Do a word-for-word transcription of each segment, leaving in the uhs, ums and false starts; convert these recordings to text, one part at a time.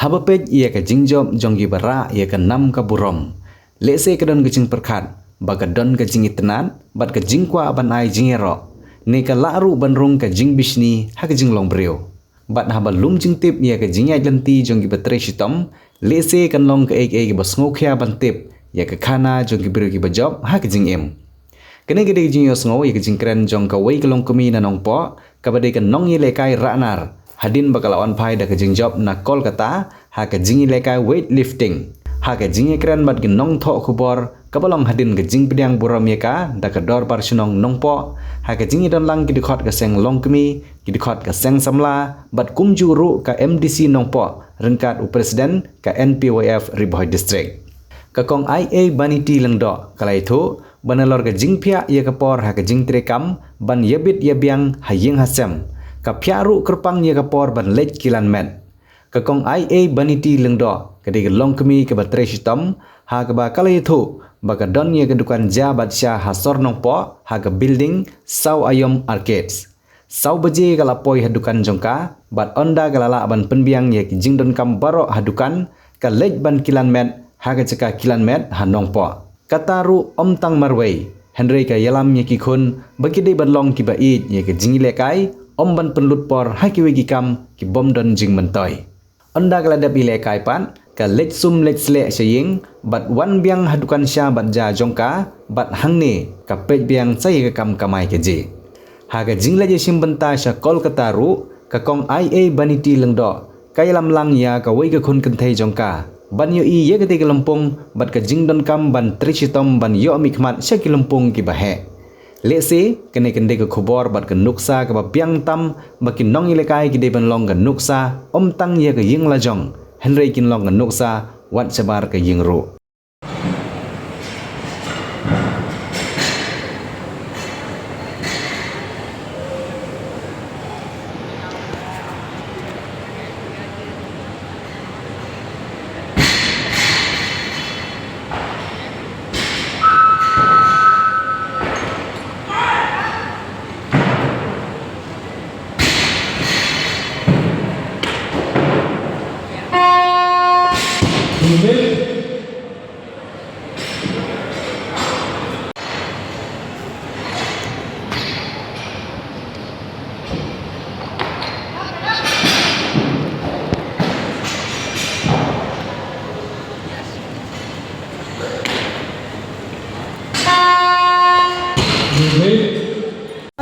Haba peit ïa ka jingjop jong kiba rah ïa ka nam ka burom, lehse ka don ka jingpyrkhat ba ka don ka jingitynnad bad ka jingkwah ban ai jingïaroh, ne ka lah ruh ban rung ka jingbishni ha ka jinglong briew. Bad haba lum jingtip ïa ka jingïaid lynti jong kiba trei shitom, lehse kan long kaei kaei kaba sngewkhia ban tip ïa ka khana jong ki briew kiba jop ha ka jingim. Kane ka dei ka jingïohsngew ïa ka jingkren jong kawei ka longkmie na Nongpoh, kaba dei ka nongïalehkai rah nar, hadien ba ka la wan phai da ka jingjop na Kolkata ha ka jingïalehkai weightlifting. Ha ka jingïakren bad ki nongthoh khubor kaba long hadien ka jingpdiang burom ïa ka da ka Dorbar Shnong Nongpoh, ha ka jingïadon lang ki dkhot ka seng longkmie, ki dkhot ka seng samla bad kumjuh ruh ka M D C Nongpoh ryngkat u President ka N P Y F Ri Bhoi District. Ka Kong I A Banity Lyngdoh ka la ïathuh ba nalor ka jingphiah ïa ka por ha ka jingtrei kam ban ïabit ïabiang ha ïing ha sem, ka phiah ruh kyrpang ïa ka por ban leit kilan met. Ka Kong I A Banity Lyngdoh ka dei ka longkmie kaba trei shitom, ha kaba ka la ïathuh ba ka don ïa ka dukan ja bad sha ha sor Nongpoh ha ka building Saw Aiom Arcades. Saw baje ka la poi ha dukan jong ka, bad ynda ka la lah ban pynbiang ïa ki jingdonkam baroh ha dukan, ka leit ban kilan met ha ka jaka kilan met ha Nongpoh. Kata ruh ym tang marwei, hynrei ka ïalam ïa ki khun ba ki dei ban long kiba ïeit ïa ka jingïalehkai, ym ban pynlut por ha kiwei ki kam ki bym don jingmyntoi. Ynda ka la dep ïalehkai pat, ka leit sum leit sleh sha ïing, bad wan biang ha dukan sha bad ja jong ka, bad hangne ka peit biang sa ïa ka kam kamai kajih. Ha ka jingleit ïashim bynta sha Kolkata ruh, ka Kong I A Banity Lyngdoh ka ïalam lang ïa kawei ka khun kynthei jong ka ban ïohi ïa katei ka lympung bad ka jingdonkam ban trei shitom ban ïoh mihkhmat sha ki lympung kiba heh. Lehse kane kan dei ka khubor bad ka nuksa kaba biang tam ba ki nongïalehkai ki dei ban long ka nuksa ym tang ïa ka ïing lajong, hynrei kin long ka nuksa wat shabar ka ïing ruh.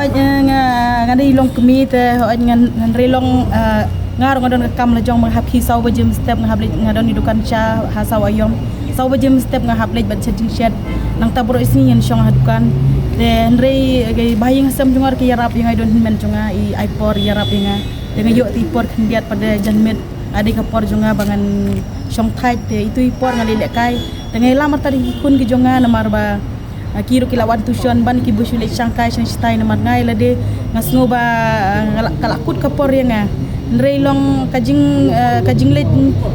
Hooid, eh, nga, nga dei longkmie te, hooid, ngan, ngan ri long, eh, nga ruh nga don ka kam la jong ba nga hap khie saw baje mynstep, nga hap leit, nga don i dukan cha ha Saw Aiom. Saw baje mynstep nga hap leit bad shet jingshet. Nangta baroh i sngi ngan shong ha dukan. Te hynrei, eh, ki bahaïing hasem jong nga ruh ki ïarap ïa nga, i don hynmen jong nga, i ai por ïarap ïa nga. Te nga ïoh te i por khyndiat pat de janmiet. Ka dei ka por jong nga ba ngan shong thait, te itu i por nga leh lehkai. Te nga ïalam artat ïa ki khun ki jong nga namar ba, ah, ki ruh ki la wan tuition ban ki buh shu leit shangkai shang shatai namar nga ïa lade nga sngew ba, ah, nga la, ka la kut ka por ïa nga. Hynrei long ka jing, ah, ka jingleit,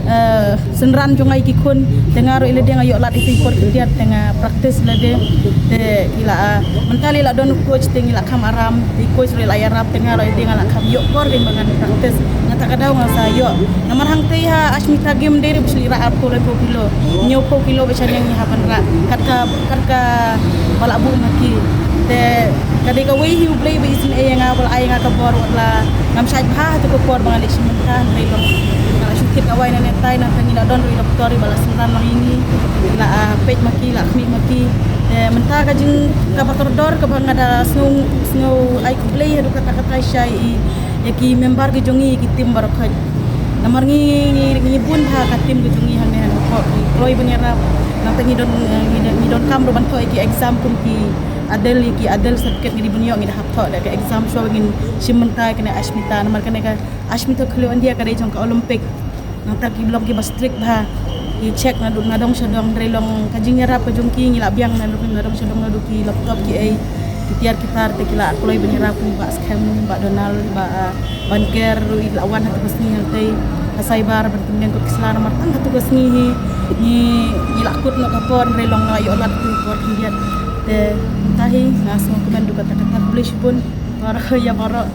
ah, synran jong nga ïa ki khun. Te nga ruh ïa lade nga ïoh lad itu i por khyndiat te nga practice lade. Te ki la, ah, mynta lei la don u coach te ngi la kham aram. Te i coach ruh la ïarap te nga ruh ïa lade nga la kham ïoh por ba ngan practice. Nangta ka daw nga sa ïoh. Namar hangtei ha Ashmita Game dei ruh ba shu leit rah arphew laiphew kilo. Hynñiewphew kilo ba shaniang ngi hap ban rah. Kat ka, kat kaba la buh ma ki. Te ka dei kawei hi U Blei ba isynei ïa nga, ba la ai ïa nga ka bor wat la ngam shait bha ha tu ka por ba nga leit shim bynta, hynrei long nga la shu thied kawei na netai, nangta ngi la don ruh i doktor iba la synran lang ïa ngi. Ngi la, ah, peit ma ki, la khmih ma ki. Te mynta ka jing kaba kordor kaba nga da sngew, sngew ai khublei haduh katta katta shai ïa ki member ki jong ngi, ïa ki team baroh khoit. Namar ngi, ngi, ngi bun bha ka team ki jong ngi hangne ha Nongpoh, ki kloi ban ïarap. Nangta ngi don, eh, ngi don, ngi donkam ruh ban thoh ïa ki exam kum ki ADEL, ïa ki ADEL certificate ngi dei ban ïoh, ngi da hap thoh da ka exam shuwa ba ngin shim bynta ïa kane Ashmita. Namar kane ka Ashmita Khelo India ka dei jong ka Olympic. Nangta ki long kiba strict bha. Ki check naduh nadong shadong, hynrei long ka jingïarap ka jong ki, ngi la biang naduh nadong shadong, naduh ki laptop ki ei, ki tiar ki tar, te ki la kloi ban ïarap, kum Bah Skhem, Bah Donald, Bah, ah, Banker ruh i la wan ha tu ka sngi hangtei ha cyber ban pynbiang kot ki sla, namar tang ha tu ka sngi hi ngi, ngi la kut noh ka por, hynrei long nga la ïoh lad tu por khyndiat. Te mynta hi nga sngewkmen haduh katta katta, khublei shibun. Baroh ïa baroh.